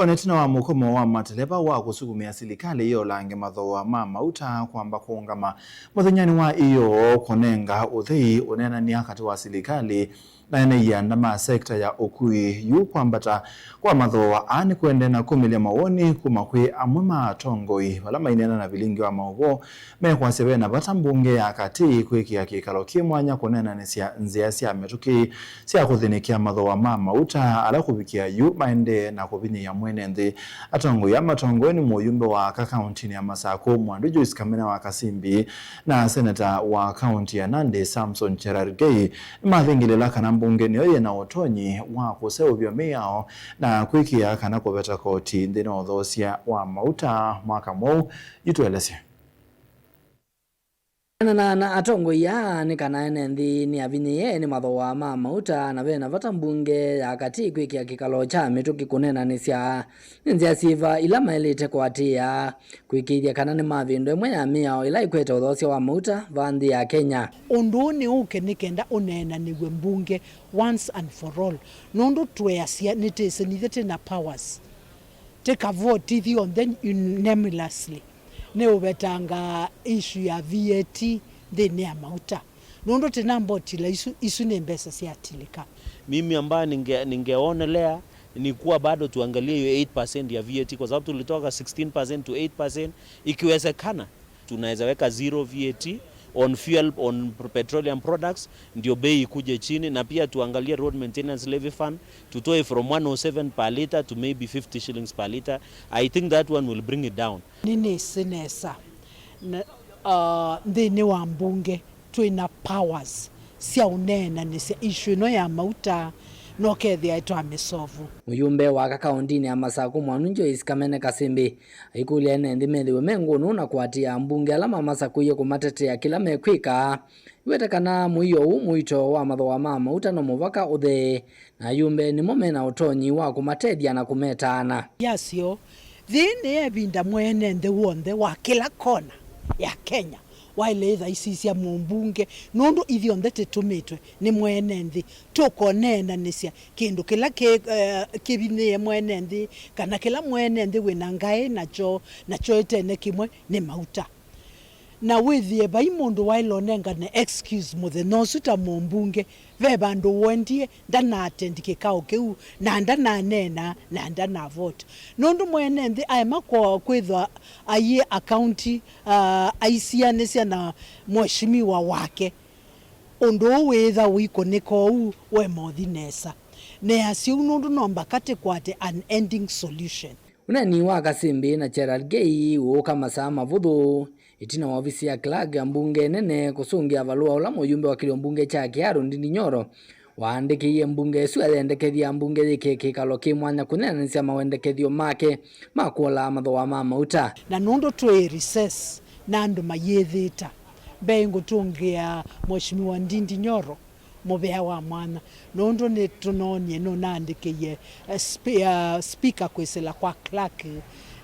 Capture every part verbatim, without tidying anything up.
O na ĩtina wa mũkomo wa mateleva wa kũsukumĩa silikalĩ yĩolange mathooa ma mauta kwamba kũũngama mũthenyanĩ wa ĩyoo kũnenga ũthei ũneenany'a katĩ wa silikalĩ na ene ianda ma sekta ya ũkui, yu kwambata kwa mathooa aa nĩkũendee na kumĩlya mawoni kuma kwĩ amwe ma atongoi vala maineena na vilingi wa maũvoo mekwasya ve na vata mbunge ya katĩ kwĩkĩa kĩkalo kĩ mwanya kũneenanĩsya nzĩa sya mĩtũkĩ sya kũthĩnĩkĩa mathooa ma mauta ala kũvikĩa yu maendee na kũvinyĩĩa mwene nthĩ. Atongoi aa matongoew'e nĩ mũyumbe wa aka kauntinĩ ya Masakũ Mwandu Joyce Kamene wa Kasimbi na seneta wa kaunti ya Nandi Samson Cherargei nĩmathingĩlĩla kana mbunge nĩyo yĩ na ũtonyi wa kũseũvya mĩao na kwĩkĩĩa kana kũveta koti nthĩnĩ wa ũthoosya wa mauta mwaka mweũ. Yu tũelesye. Kũneena na atongoi aa nĩ kana ene nthĩ nĩavinyĩĩe nĩ mathooa ma mauta, na ve na vata mbunge ya katĩ kwĩkĩa kĩkalo kya mĩtũkĩ kũneenanĩsya nĩ nzĩa syĩva ila maĩlĩte kũatĩĩa kwĩkĩĩthya kana nĩmavĩndũa ĩmwe ya mĩao ĩla ĩkwete ũthoosya wa mauta vaa nthĩ ya Kenya. Ũndũ ũũ nĩ ũke nĩ kenda ũneenanĩw'e mbunge once and for all, nũndũ tweasya nĩtĩsĩ nithyĩ twĩ na powers. Tĩkavoti ithyonthe unanimously. Nĩ ũvetanga issue ya V A T nthĩnĩ ya mauta, nũndũ tĩnambotila isu, isu nĩ mbesa syatilĩka. Mimi ambaye ninge, ningeonelea ni kuwa bado tuangalie hiyo eight percent ya V A T, kwa sababu tulitoka sixteen percent to eight percent. Ikiwezekana, tunaweza weka zero V A T on fuel, on petroleum products, ndio bei ikuje chini, na pia tuangalie road maintenance levy fund, tutoe from one oh seven per litre to maybe fifty shillings per litre. I think that one will bring it down. Nĩnĩsĩ nesa na, uh, nthĩnĩ wa mbunge twĩ na powers sya ũneenanĩsya issue ĩno ya mauta, na ũkethĩa twamĩsovu. Mũyumbe wa aka kaũntĩnĩ ya Masakũ Mwandu Joyce Kamene Kasimbi aikũlya ene nthĩ methĩwe me ngũnũ na kũatĩĩa ambunge ala mamasakũie kũmatetea kĩla mekwĩka. Iwete kana mũio ũũ mũito wa mathooa ma mauta no mũvaka ũthee, na ayumbe nĩmo me na ũtonyi wa kũmatethya na kũmetaana. Yasyo, yĩĩ nĩ ĩvinda mwene nthĩ w'onthe wa kĩla kona ya Kenya waĩle ĩthaisisya mũmbunge, nũndũ ithyonthe tĩtũmĩtwe nĩ mwene nthĩ tũkoneenanĩsya kĩndũ kĩla kĩ, eh, kĩvinyĩĩe mwene nthĩ, kana kĩla mwene nthĩ wĩ na ngaĩ nakyo, nakyo ĩtene kĩmwe nĩ mauta. Na wĩthĩe vai mũndũ waĩle ũnengane excuse mũthenya ũsu ta mũmbunge, ve vandũ wendie ndanaatendi kĩkao kĩu, na ndananeena, na ndanavote. Nũndũ mwene nthĩ aema kwa kwĩthwa aiĩ akaunti, ah, aisianĩsya na mheshimiwa wake. Ũndũ ũũ wĩĩtha ũikũnĩka ũu we mothi nesa. Neasya ũu nũndũ no mbaka tĩkwate an ending solution. Ũneeni wa Kasimbi na Cherargei ũũka masaa mavũthũ ĩtina wa ovisi ya clerk ya mbunge nene kũsũngĩa valũa ũla mũyumbe wa kĩlio mbunge kya Kiharu Ndindi Nyoro waandĩkĩie mbunge ĩsu ayendekethya mbunge yĩkĩe kĩkalo kĩ mwanya kũneenanĩsya mawendekethyo make ma kũola mathooa ma mauta. Na nũndũ twĩ recess na andũ mayĩthĩta, mbee ngũtũngĩa Mheshimiwa Ndindi Nyoro mũvea wa mwanya, nũndũ nĩtũnoonie nũnaandĩkĩie, eh, spe-, ah, speaker kwĩsĩla kwa clerk,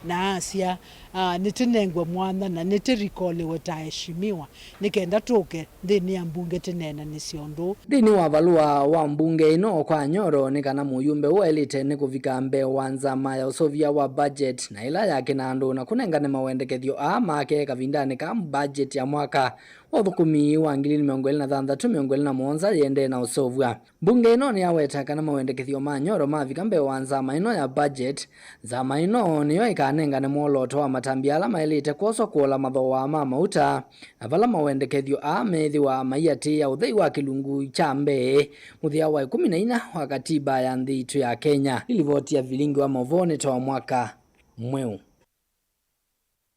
na asya, ah, nĩtĩnengwe mwanya na nĩtĩrikoliwe ta aheshimiwa, nĩ kenda tũke nthĩnĩ ya mbunge tĩneenanĩsye ũndũ ũũ. Nthĩnĩ wa valũa wa mbunge ĩno kwa Nyoro nĩ kana mũyumbe ũũ aĩlĩte nĩ kũvika mbee wa nzama ya ũseũvya wa budget na ĩla ya kĩnandũ na kũnengane mawendekethyo aa make kavindanĩ ka budget ya mwaka wa ũthũkũmi wa ngili ilĩ mĩongo ĩlĩ na thanthatũ, mĩongo ĩlĩ na mũonza yĩendee na ũseũvw'a. Mbunge ĩno nĩyaweta kana mawendekethyo ma Nyoro mavika mbee wa nzama ĩno ya budget, nzama ĩno nĩyo ĩkanengane mwolooto wa matambya ala maĩlĩte kwoswa kũola mathooa ma mauta, na vala mawendekethyo aa meĩthĩwa maiatĩĩa ũthei wa kĩlungu kya mbee mũthya wa ĩkũmi na inya wa katiba ya nthĩ itũ ya Kenya. Ĩ livoti ya vilingi wa maũvoo nĩ ta wa mwaka mweũ.